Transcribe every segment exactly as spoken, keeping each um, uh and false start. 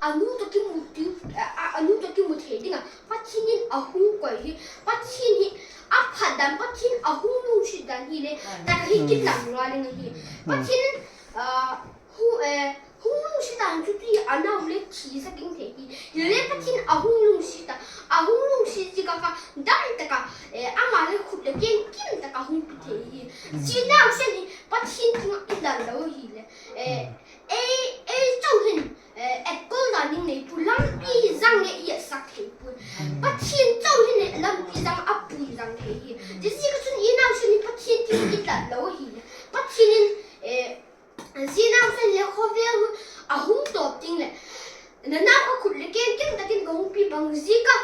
a nu tawh kimu, a, a nu tawh kimu thei ding ah Pathian in a hung koi hi, Pathian hi a phat dan, Pathian a hung lungsiat dan hile, tak ah hin kilang la ding ahi. Pathian in, a, hung, hung lungsiat dan chu ti a nau le thisak ding thei hi. Hile Pathian a hung lungsiat a, a hung lungsiat ziak a kha dam tak ah, ama le khut leh keng kim tak ah hung pi thei hi. Zia nausen hi Pathian kiang ah i dal lo ahileh, ei, ei chau hin, etkol dan ding nei pua, lampi zang le i etsak thei puai. Pathian chau hin lampi zang a pui zang thei hi. Ziaziak ah chun i nausen hi Pathian kiang ah i dal lo ahileh, Pathian in, zia nausen le khawvel hun a hung tawp ding leh, na nau kha khut leh keng kim tak in ka hung pi bang ziak a,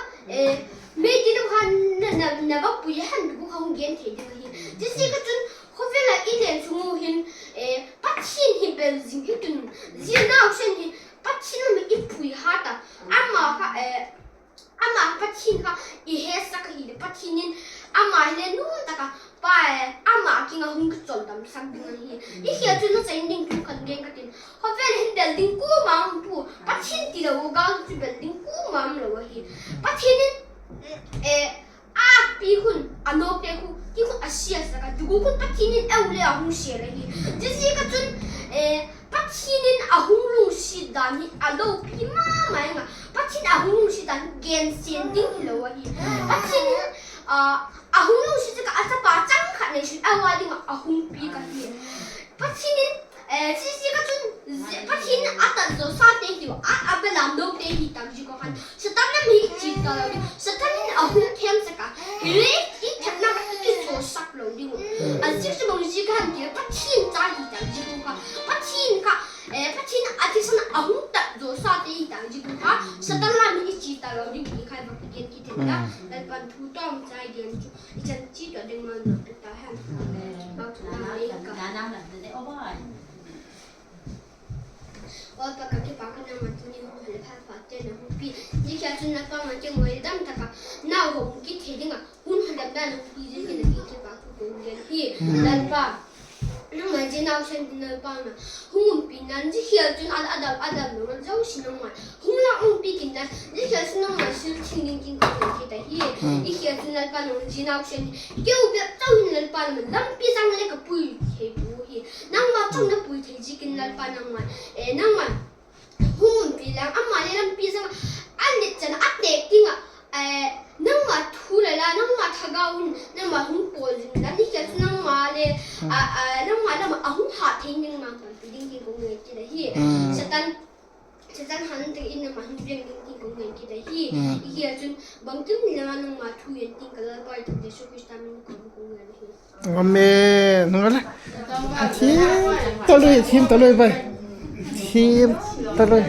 mei ti lo khan na, na, na va pui a hem ti gu kha hung gen thei ding ahi. Ziaziak ah chun khawvel ah i len chung u hin, Pathian hi bel zing i tun, zia nausen hi Pathian lam ah i pui hat a, ama kha, ama Pathian kha i hesak ahileh Pathian in ama hile nuam tak ah Pa, ama kiang ah hung kichawldamsak ding ahi. I khia chun a chai ding thu khan gen ka tin. Khawvel hin bel ding kuama um pua, Pathian tilo gâl chu bel ding kuama um lo ahi. Pathian in, âkpi khun a nawkte khu ti khun a siasak a, ti gu khun Pathian in eu le a hung sial ahi. Ziaziak ah chun, Pathian in a hung lungsiat dan hi a lopi ma ma ing a, Pathian a hung lungsiat dan hi gensiat ding hilo ahi. Pathian in, a hung lungsiat ziak ah a chapa chang khat neisun a va ding ah a hung piak ahi. Pathian in, ziaziak ah chun, Pathian in a tat zawsate hi a, a belam lote hi tak ziak a khan Satan lam hi i chia ta lo ding. Satan in a hung themsak a, hile i thepna kha i kizawsak lo ding uh. A ziak chu bang ziak a hem ti leh Pathian cha hi tak ziak uh kha, Pathian kha, Pathian a thisan a hung tat zawsate hi tak ziak uh kha Satan lam hi i chia ta lo ding ti kha i va kigen kit hen la. Lalpa'n thu tawm chai gen chu i chan chi tawh ding ma na ta hen. Bak chu na lei ka Lalpa ka kipâk a, nangma tuni hun hale pha pha te na hung pi. Zia khia chun Lalpa ngai kei ngoi dam tak a nau hung kit thei ding a hun hadam dan hung pi ziakin a kipâk thu ka hung gen hi. Lalpa, nangma zia nausen ding Lalpa na hung umpi nan zia khia chun a, a dam, a dam lo zosia nangma hung la umpi kin nan zia khia chun nangma sil thing ding kin ka hung kit ahi. I khia chun Lalpa nang zia nausen keu bep chau hin Lalpa nang lampi zang le ka pui thei pua hi. Nangma chang na pui thei ziakin Lalpa nangma, nangma hung umpi lang, ama le lampi zang a, a nit chan a têk ding ah, nangma thu le la, nangma thagau in nangma hung pawl zing dan i khia chu nangma le, nangma lam ah a hung hat thei ding ma panpi ding kin ka hung ngen kit ahi. Satan, Satan han tak in nangma hung veng ding kin ka hung ngen kit ahi. I khia chun bangkim ni la nangma thu en ding ka Lalpa i tak Jesu Khrista min ka hung ngen ahi. Amen. Nang le. Thim talui, thim talui bai. Thim talui.